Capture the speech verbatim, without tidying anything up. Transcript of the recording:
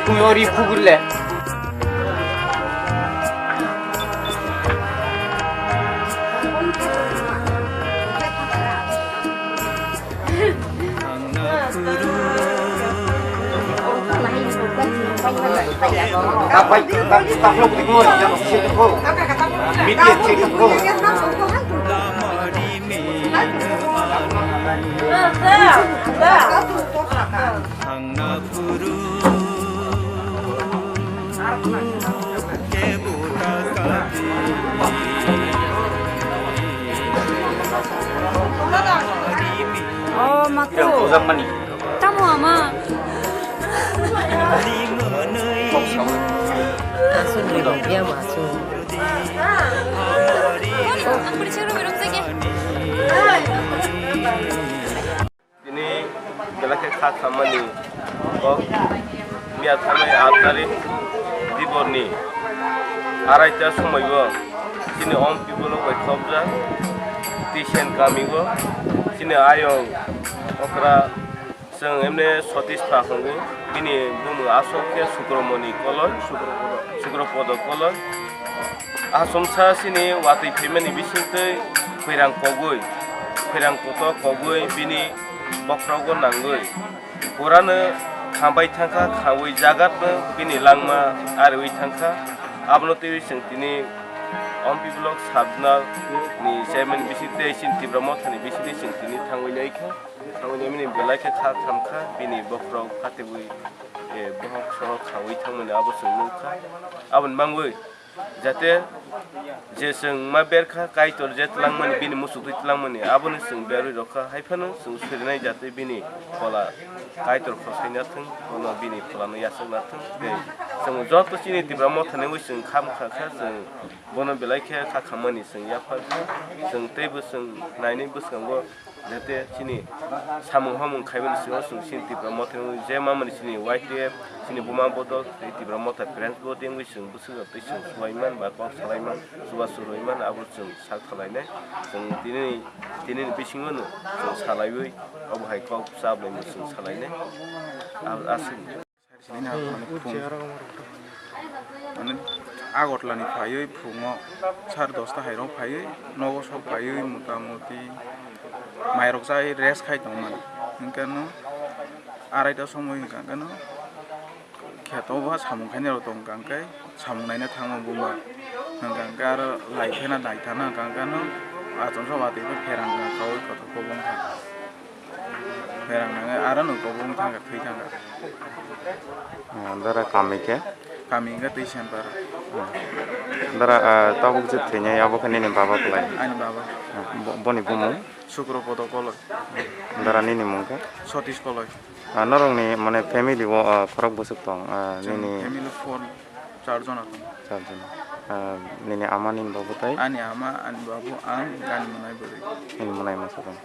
Kung ori pugule. Oh, mako. Tamo ama. Aswk bebak ya, aswk. Tini belai khe kha khammani kok miya thangnai aat tarik diborni araita somoibo chini om pibolo bai khobjak Tisen kamio chini ayong okra chwng emne Sotish Pha hwngo, bini bumung aswk khe Sukramoni Koloi, Sukrapodo Koloi. Achomsa chini watwi phaimani bisingtwi khwirang kogwi, khwirang kotor kogwi bini bokhorogo nangwi purano khambai thangkha, khawi jagatno bini langma ariwi thangkha. Abono twiwi chwng tini Ompi Block Sub Zonal ni chairman bisingtwi chini Tipra Mothani bisingtwi chwng tini thangwi naikha. Thangwi naimani belai khe kha khamkha, bini bokhorok phatibwi, eh, bohok sohok khawi thangmani abo chwng nukha. Aboni mangwi jate je chwng ma berkha Kaitor je twlangmani, bini muchungtwi twlangmani, abono chwng berwi rokha. Haiphano chwng surinai jate bini phola Kaitor khosai nathwng, bono bini pholano yachak nathwng. Tei chwng joto chini Tipra Mothani wi chwng kha mkha kha, chwng bono belai khe kha khammani chwng yaphar kha. Chwng teibo chwng nainwi bwskango. Jate chini samung hamung khaimani simi chwng chini Tipra Motha ni je mamani chini Y T F, chini Buma Bodol tei Tipra Motha Friends bo tengwi chwng bwswk tei chwng suwaiman ba kok salaiman, chubachu rwimano abo chwng sak salainai. Chwng tini, tini ni bisingo no chwng salaiwi obo hai kok chaplaimung chwng salainai. Abo aswk. Sini na, mane, phung, mane, Agartala ni phaiwi phungo sar dosta hai rok phaiwi nogo sok phaiwi mota moti mairok chai rest khai tong mani. Hinkhe no araita somoi hinkha khe no kheto bo samung khainai rok tong kha, hinkhe samung naina thangma buma hinkha khe aro lai phena nai thana hinkha khe no achomsa watwi khe pherang kha, kaui kotor kobong kha. Pherang nangwi aro no kobong thangkha, thwi thangkha. Ah, dara kami khe? Kami wngkha twi Sempara. Ah. Dara, ah, tabuk je thwinai abo khe nini baba kwlai? Ani baba. Ah, bo-, boni bumung? Sukropodo Koloi. Dara nini mung khe? Sotish Koloi. Ah, norokni mane family o, ah, khorok bwswk tong, ah, chwng nini family four, char jona tong. Char jona. Ah, nini ama, nini babu tai? Ani ama, ani babu, ang, ani mwnai bwrwi. Nini mwnai masa tong.